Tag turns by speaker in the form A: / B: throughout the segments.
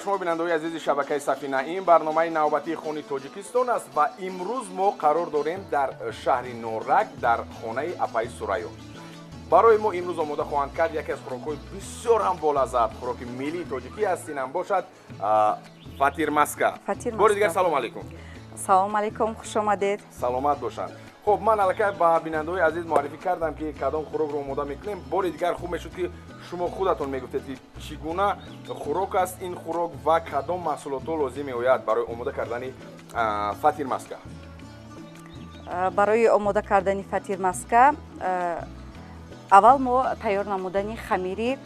A: Шумо бинандаҳои азизи шабакаи Сафина. Ин барномаи навбатии Хони Тоҷикистон аст ва имрӯз мо қарор дорем дар шаҳри Норак, дар хонаи апаи Сурайё. Барои мо имрӯз омода хоҳанд кард яке аз хӯрокҳои бисёр ҳам болаззат, хӯроки миллии тоҷикӣ аст. Ин ҳам бошад фатирмаска. Бори дигар салом алайкум.
B: Салом алайкум, хуш омадед.
A: Саломат бошанд. Хуб, ман аллакай ба бинандаҳои азиз муаррифӣ кардам, ки кадом хӯрокро омода мекунем. Бори дигар хуб мешуд, ки шумо худатон мегуфтед, ки чӣ гуна хӯрок аст ин хӯрок ва кадом маҳсулотҳо лозим меояд барои омода кардани фатирмаска.
B: Барои омода кардани фатирмаска аввал мо тайёр намудани хамири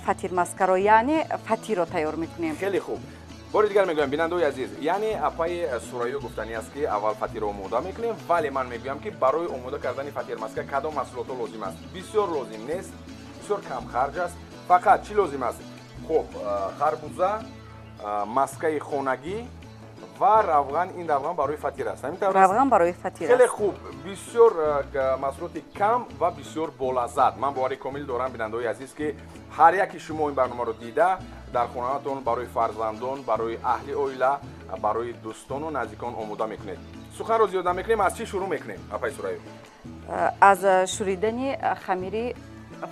B: фатирмаскаро, яъне фатирро тайёр мекунем.
A: Хеле хуб. Бори дигар мегӯям, бинандаҳои азиз, яъне апаи Сурайё гуфтанӣ аст, ки аввал фатирро омода мекунем, вале ман мегӯям, ки барои омода кардани фатирмаска кадом маҳсулотҳо лозим аст. Бисёр лозим нест, бисёр камхарҷ аст. Фақат чӣ лозим аст? Хуб, харбуза, маскаи хонагӣ ва равған. Ин равған барои фатир аст. Ҳамин тавр?
B: Равған барои фатир аст.
A: Хеле хуб, бисёр маҳсулоти кам ва бисёр болаззат. Ман бовари комил дорам, бинандаҳои азиз, ки ҳар яки шумо ин барномаро дида дар хонаатон барои фарзандон, барои аҳли оила, барои дӯстону наздикон омода мекунед. Суханро зиёд намекунем. Аз чӣ шурӯъ мекунем, апаи Сурайё?
B: Аз шӯридани хамири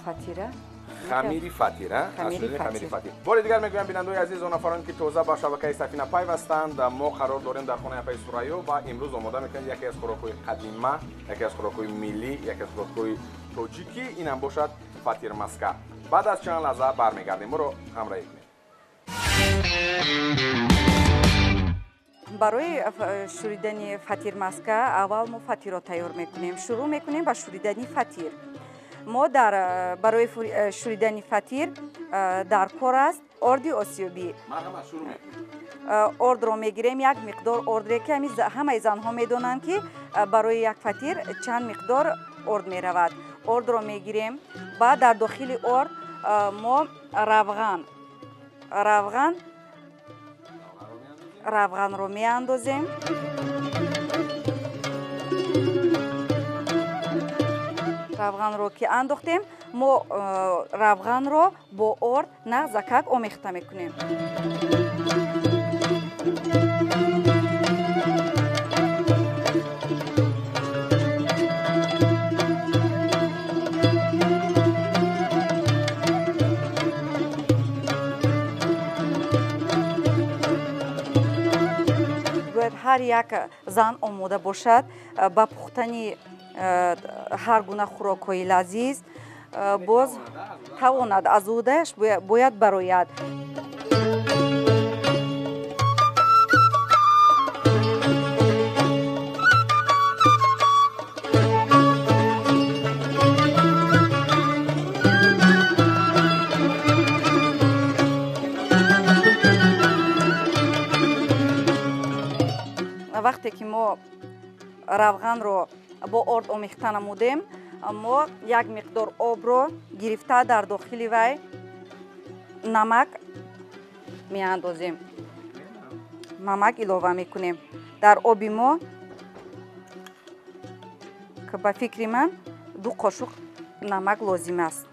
B: фатира.
A: Хамири фатир, хамири фатир. Бори дигар мегӯям, бинандаҳои азиз, он нафароне, ки тоза ба шабакаи Сафина пайвастанд, мо қарор дорем дар хонаи апаи Сурайё ва имрӯз омода мекунем яке аз хӯрокҳои қадима, яке аз хӯрокҳои миллӣ, яке аз хӯрокҳои тоҷикӣ. Инам бошад фатирмаска. Баъд аз чанд лаҳза бармегардем, моро ҳамроҳӣ кунед.
B: Барои шӯридани фатирмаска аввал мо фатирро тайёр мекунем. Шурӯъ мекунем ба шӯридани фатир. Мо барои шӯридани фатир дар кор аст орди осиёбӣ. Ордро мегирем, як миқдор ордре, ки ҳамаи занҳо медонанд, ки барои як фатир чанд миқдор орд меравад. Ордро мегирем, баъд дар дохили орд мо равғанро меандозем. Равғанро ки андохтем, мо равғанро бо орд нағзакак омехта мекунем. Бояд ҳар як зан омода бошад ба пухтани ҳар гуна хӯрокҳои лазиз, боз тавонад аз ӯҳдааш бояд барояд. Вақте ки мо равғанро бо орд омехта намудем, мо як миқдор обро гирифта дар дохили вай намак меандозем. Намак илова мекунем дар оби мо, ки ба фикри ман 2 қошуқ намак лозим аст.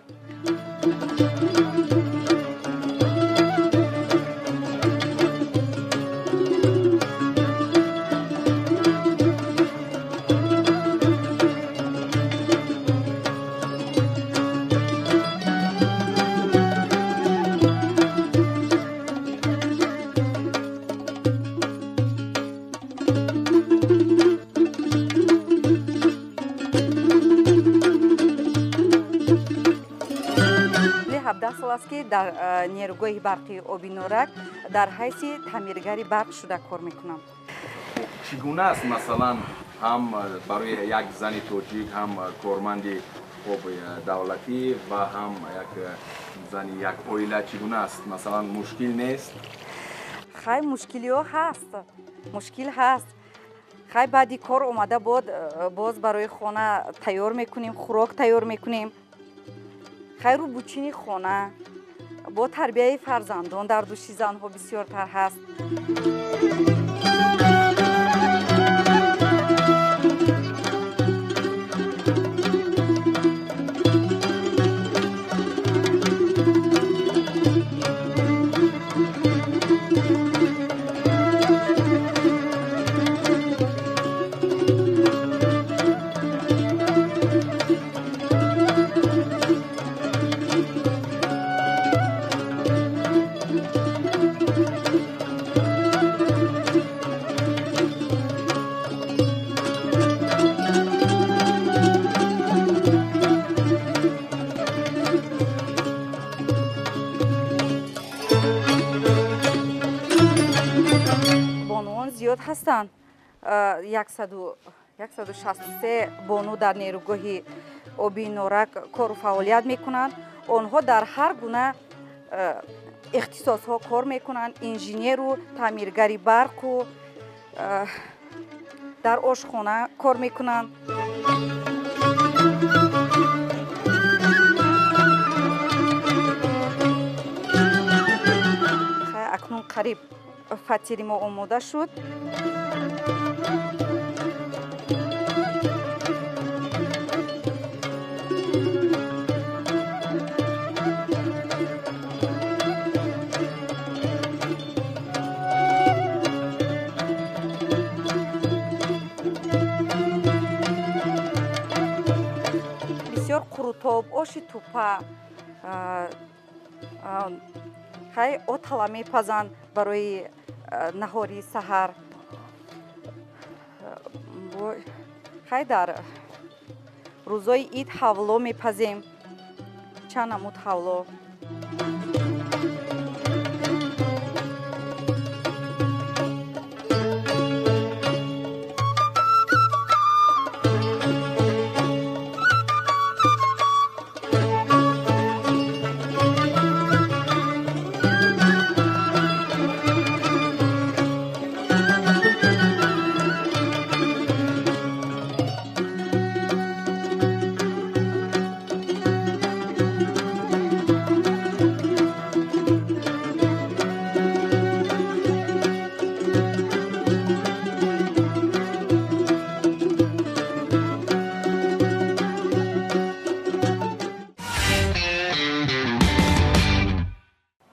B: Аст, ки дар нерӯгоҳи барқи оби Норак дар ҳайси таъмиргари барқ шуда кор мекунам.
A: Чӣ гуна аст, масалан, ҳам барои як зани тоҷик, ҳам корманди давлатӣ ва ҳам як зани як оила, чӣ гуна аст? Масалан, мушкил нест?
B: Хай, мушкилиҳо ҳаст, мушкил ҳаст. Хай, баъди кор омада боз барои хона тайёр мекунем, хӯрок тайёр мекунем. Хайру бучини хона бо тарбияи фарзандон дар дӯши занҳо бисёртар ҳаст. ҳастанд. 163 бону дар нерӯгоҳи оби Норак кору фаъолият мекунанд. Онҳо дар ҳар гуна ихтисосҳо кор мекунанд, инженеру, таъмиргари барқу, дар ошхона кор мекунанд. Акнун қариб фатири мо омода шуд. Бисёр қурутоб, оши тупа, хай отала мепазанд барои наҳори саҳар. Хай дар рӯзои ид ҳавло мепазем, чанд намуд ҳавло.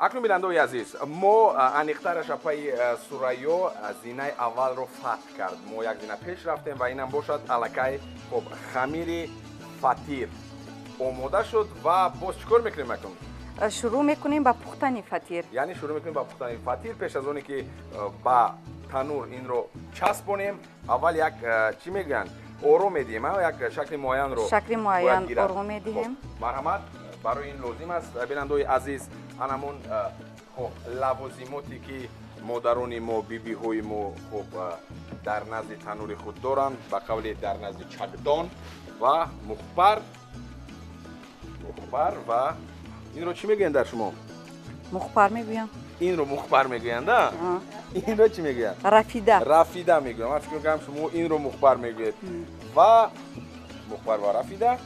A: Акнун, бинандаои азиз, мо аниқтараш апаи Сурайё зинаи аввалро фатҳ кард. Мо як зина пеш рафтем ва инам бошад аллакай хоб хамири фатир омода шуд. Ва боз чӣ кор мекунем акнун?
B: Шурӯъ мекунем ба пухтани фатир.
A: Яъне шурӯъ мекунем ба пухтани фатир. Пеш аз оне ки ба танур инро часпонем, аввал як чӣ мегӯянд, ором медиҳем, як шакли муайянро,
B: шакли муайян ором медиҳем.
A: Марҳамат, барои ин лозим аст, бинандаои азиз, анамон хоб лавозимоте ки модарони мо, бибиҳои мо хоб дар назди танури худ доранд, ба қавли дар назди чакдон ва мухбар, мухбар. Ва инро чӣ мегӯянд дар шумо?
B: Мухбар мегӯянд.
A: Инро мухбар мегӯянд, а? Инро чӣ мегӯянд?
B: Рафида.
A: Рафида мегӯянд. Ман фикр мекунам шумо инро мухбар мегӯед. Ва мухбар ва рафида.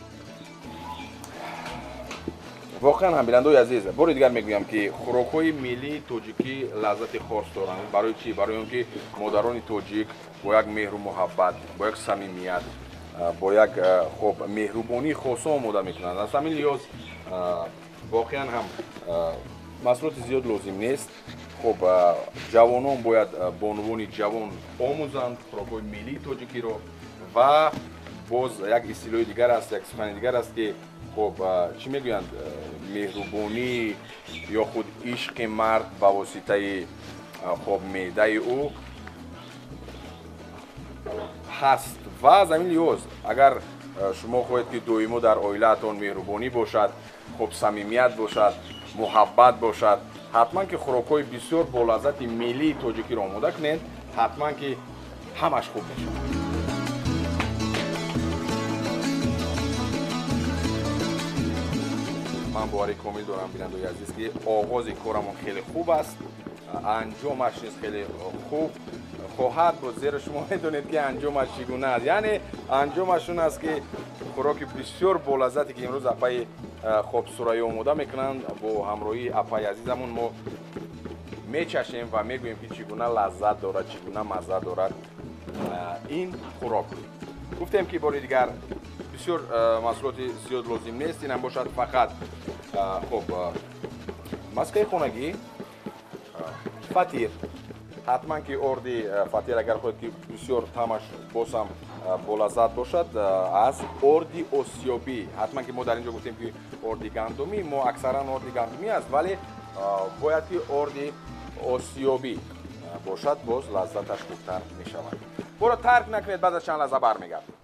A: Воқеан ҳам, бинандаои азиз, бори дигар мегӯям ки хӯрокҳои миллии тоҷикӣ лаззати хос доранд. Барои чӣ? Барои он ки модарони тоҷик бо як меҳру муҳаббат, бо як самимият, бо як хоб меҳрубонии хосо омода мекунанд. Аз ҳамин лиҳоз воқеан ҳам маҳсулоти зиёд лозим нест. Хоб ҷавонон бояд бонувони ҷавон омӯзанд хӯрокҳои миллии тоҷикиро. Ва боз як истилоҳи дигар аст, як сухани дигар аст ки хоб чӣ мегӯянд, меҳрубонӣ ё худ ишқи мард ба воситаи хоб меъдаи ӯ ҳаст. Ва аз ҳамин лиҳоз агар шумо хоҳед ки доимо дар оилаатон меҳрубонӣ бошад, хоб самимият бошад, муҳаббат бошад, ҳатман ки хӯрокҳои бисёр болаззати миллии тоҷикиро омода кунед, ҳатман ки ҳамаш хуб мешавад. Ман бовари комил дорам, бинандаои азиз, ки оғози корамон хеле хуб аст, анҷомаш низ хеле хуб хоҳад буд, зеро шумо медонед ки анҷомаш чӣ гуна аст. Яъне анҷомаш он аст ки хӯроки бисёр болаззате ки имрӯз апаи хоб Сурайё омода мекунанд, бо ҳамроҳии апаи азизамон мо мечашем ва мегӯем ки чӣ гуна лаззат дорад, чӣ гуна мазза дорад ин хӯрок. Гуфтем ки бори дигар бисёр маҳсулоти зиёд лозим нест. Инам бошад фақат хоб маскаи хонагӣ, фатир. Ҳатман ки орди фатир агар хоҳед ки бисёр таъмаш боз ҳам болаззат бошад, аз орди осиёбӣ. Ҳатман ки мо дар ин ҷо гуфтем ки орди гандумӣ, мо аксаран орди гандумӣ аст, вале бояд ки орди осиёбӣ бошад, боз лаззаташ хубтар мешавад. Боро тарк накунед, баъд аз чанд лаҳза бармегардем.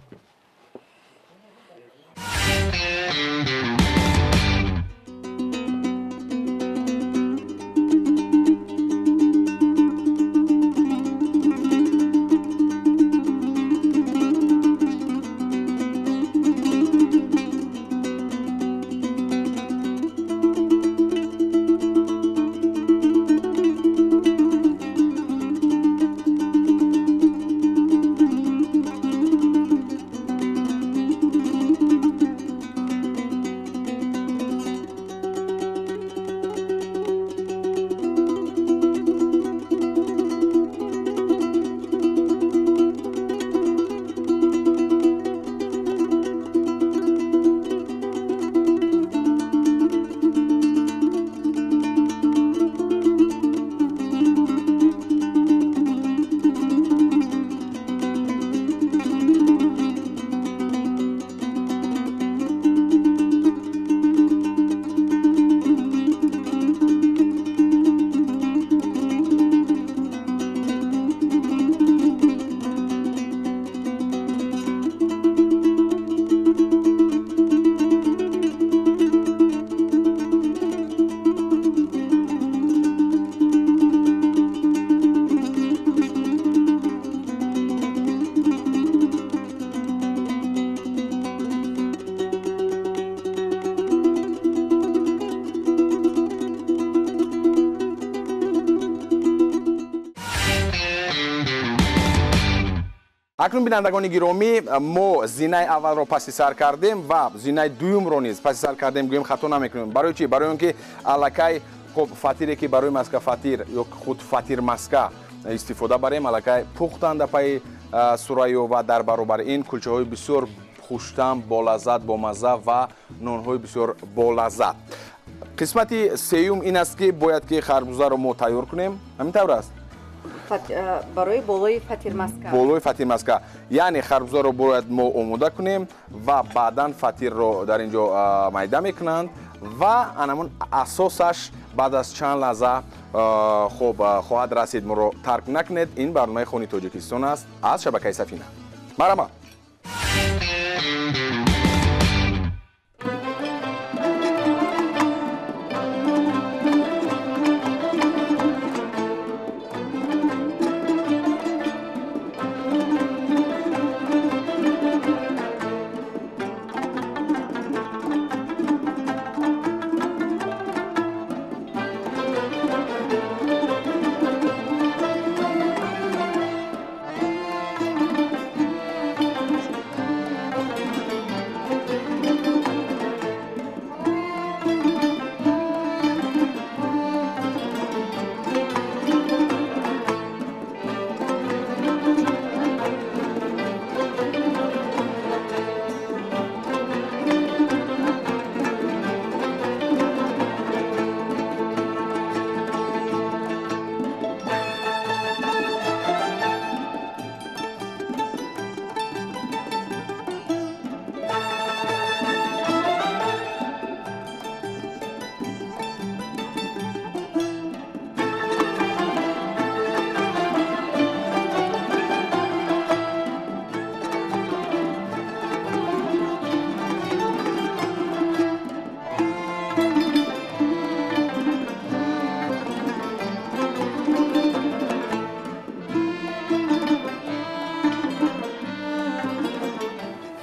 A: Акнун, бинандагони гиромӣ, мо зинаи аввалро паси сар кардем ва зинаи дуюмро низ паси сар кардем, гӯем хато намекунем. Барои чӣ? Барои он ки аллакай, хуб, фатире ки барои маска фатир ё худ фатир маска истифода барем, аллакай пухтанд апаи Сурайё, ва дар баробари ин кулчаҳои бисёр хуштам, болаззат, бомазза ва нонҳои бисёр болаззат. Қисмати сеюм ин аст, ки бояд ки харбузаро мо тайёр кунем. Ҳамин тавр аст?
B: Барои болои фатирмаска.
A: Болои фатирмаска, яъне харбузаро бояд мо омода кунем ва баъдан фатирро дар ин ҷо майда мекунанд ва анамон асосаш баъд аз чанд лаҳза, хуб, хоҳад расид. Моро тарк накунед, ин барномаи Хони Тоҷикистон аст аз шабакаи Сафина. Марҳамат.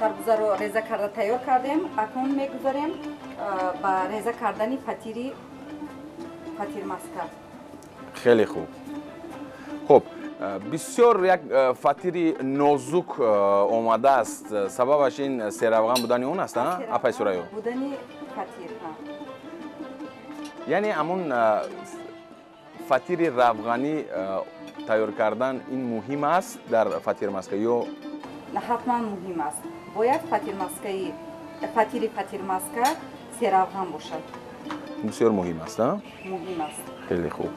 B: Харбузаро реза карда тайёр кардем. Акнун мегузарем ба реза кардани фатири фатирмаска.
A: Хеле хуб. Хуб, бисёр як фатири нозук омадааст. Сабабаш ин серавған будани он аст, апай Сурайё?
B: Будани фатир.
A: Яъне ҳамон фатири равғанӣ тайёр кардан ин муҳим аст дар фатирмаска ё?
B: Ҳатман муҳим аст. Бояд фатирмаскаи фатири фатирмаска серавған бошад.
A: Бисёр муҳим аст.
B: Муҳим аст.
A: Хеле хуб.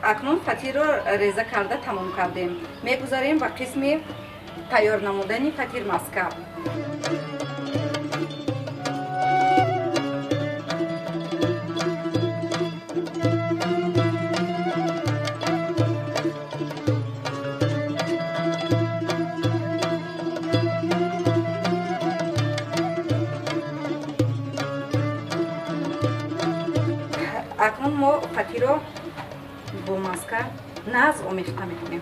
B: Акнун фатирро реза карда тамом кардем. Мегузарем ба қисми тайёр намудани фатирмаска. Акнун мо фатирро бо маска нағз омехта мекунем.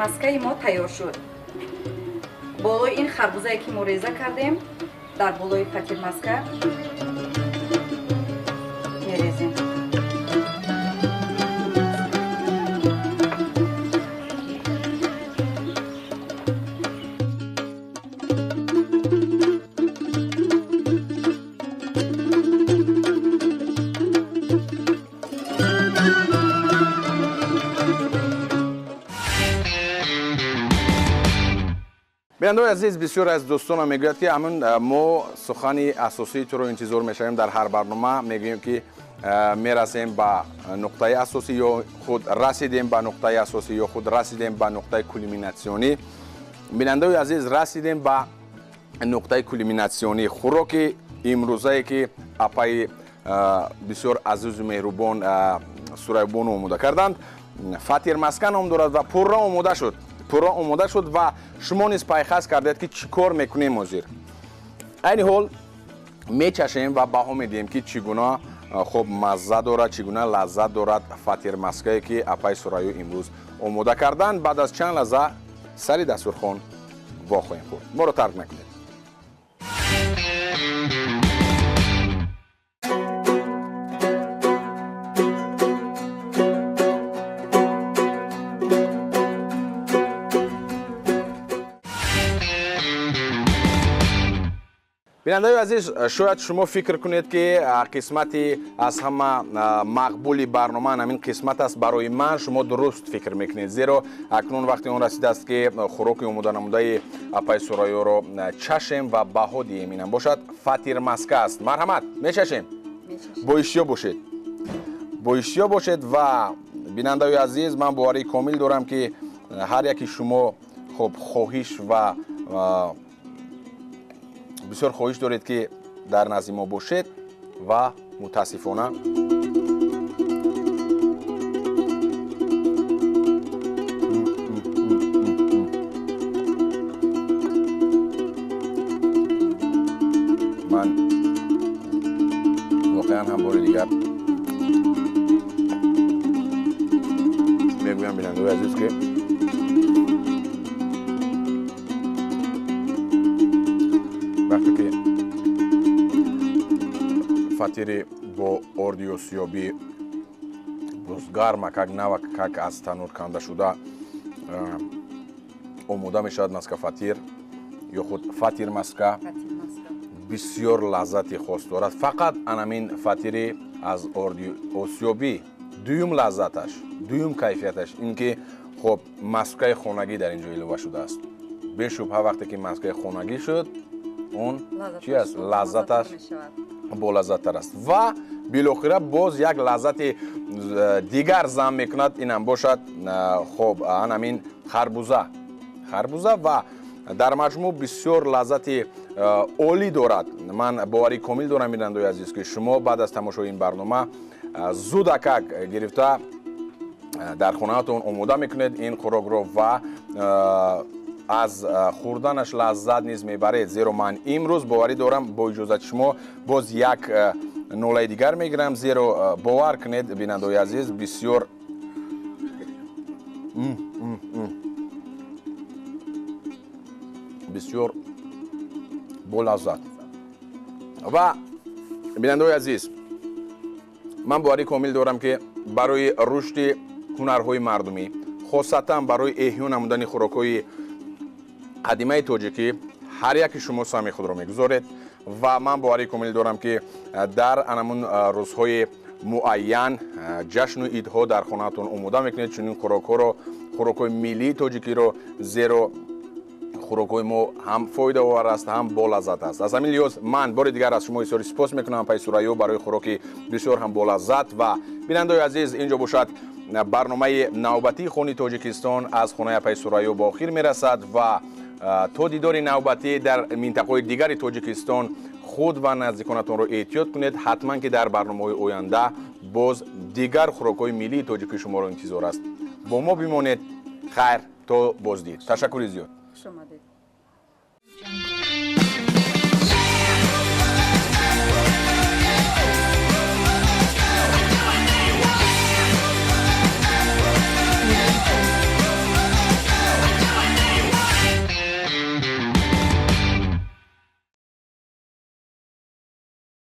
B: Фатирмаскаи мо тайёр шуд. Болои ин харбузае ки мо реза кардем, дар болои фатирмаска мерезем.
A: Бинандаои азиз, бисёр аз дӯстонам мегӯяд, ки ҳамун мо сухани асосии туро интизор мешавем дар ҳар барнома. Мегӯем, ки мерасем ба нуқтаи асосӣ ё худ расидем ба нуқтаи асосӣ ё худ расидем ба нуқтаи кулминатсионӣ. Бинандаои азиз, расидем ба нуқтаи кулминатсионӣ. Хӯроки имрӯзае, ки апаи бисёр азизу меҳрубон Сурайбону омода карданд, фатирмаска ном дорад ва пурра омода шуд. Пурра омода шуд ва шумо низ пайхас кардед, ки чӣ кор мекунем ҳозир. Айни ҳол мечашем ва баҳо медиҳем, ки чӣ гуна хуб мазза дорад, чӣ гуна лаззат дорад фатирмаскае, ки апаи Сурайё имрӯз омода карданд. Баъд аз чанд лаҳза сари дастурхон вохоҳем хӯрд. Моро тарк накунед. Бинандаи азиз, шояд шумо фикр кунед, ки қисмати аз ҳама мақбули барнома ҳамин қисмат аст барои ман. Шумо дуруст фикр мекунед, зеро акнун вақти он расидааст, ки хӯроки омоданамудаи апаи Сурайёро чашем ва баҳо диҳем. Инам бошад фатирмаска аст. Марҳамат, мечашем. Бо иштиё бошед, бо иштиё бошед. Ва бинандаи азиз, ман боварии комил дорам, ки ҳар яки шумо хуб хоҳиш ва бисёр хоҳиш доред, ки дар назди мо бошед ва мутаассифона ман воқеан ҳам бори дигар мегӯям, бинандаои азиз, ки вақте ки фатири бо орди осиёбӣ боз гармакак навакак аз танур канда шуда омода мешавад маска фатир ё худ фатир маска бисёр лаззати хос дорад. Фақат анамин фатири аз орди осиёбӣ дуюм лаззаташ, дуюм кайфияташ ин ки хоб маскаи хонагӣ дар ин ҷо илова шудааст. Бешубҳа вақте ки маскаи хонагӣ шуд, он чи аст? Лаззаташ болаззаттар аст ва билохира боз як лаззати дигар зам мекунад. Инам бошад хоб анамин харбуза, харбуза ва дар маҷмӯъ бисёр лаззати олӣ дорад. Ман боварии комил дорам, бинандаои азиз, ки шумо баъд аз тамошои ин барнома зудакак гирифта дар хонаатон омода мекунед ин хӯрокро ва аз хӯрданаш лаззат низ мебаред, зеро ман имрӯз боварӣ дорам, бо иҷозати шумо боз як нолаи дигар мегирам, зеро бовар кунед, бинандаои азиз, бисёр бисёр болаззат. Ва бинандаои азиз, ман боварӣ комил дорам, ки барои рушди ҳунарҳои мардумӣ, хосатан барои эҳё намудани хӯрокҳои қадимаи тоҷикӣ, ҳар яки шумо саҳми худро мегузоред ва ман боварӣ комил дорам, ки дар анамун рӯзҳои муайян, ҷашну идҳо дар хонаатон омода мекунед чунин хӯрокҳоро, хӯрокҳои миллии тоҷикиро, зеро хӯрокҳои мо ҳам фоидаовар аст, ҳам болаззат аст. Аз ҳамин лиҳоз ман бори дигар аз шумо изҳори сипос мекунам, апаи Сурайё, барои хӯроки бисёр ҳам болаззат. Ва бинандаои азиз, инҷо бошад барномаи навбатии Хони Тоҷикистон аз хонаи апаи Сурайё ба охир мерасад ва то дидори навбатӣ дар минтақаҳои дигари Тоҷикистон худ ва наздиконатонро эҳтиёт кунед. Ҳатман ки дар барномаҳои оянда боз дигар хӯрокҳои миллии тоҷикӣ шуморо интизор аст. Бо мо бимонед. Хайр, то боздид. Ташаккури зиёд.
B: Хуш омадед.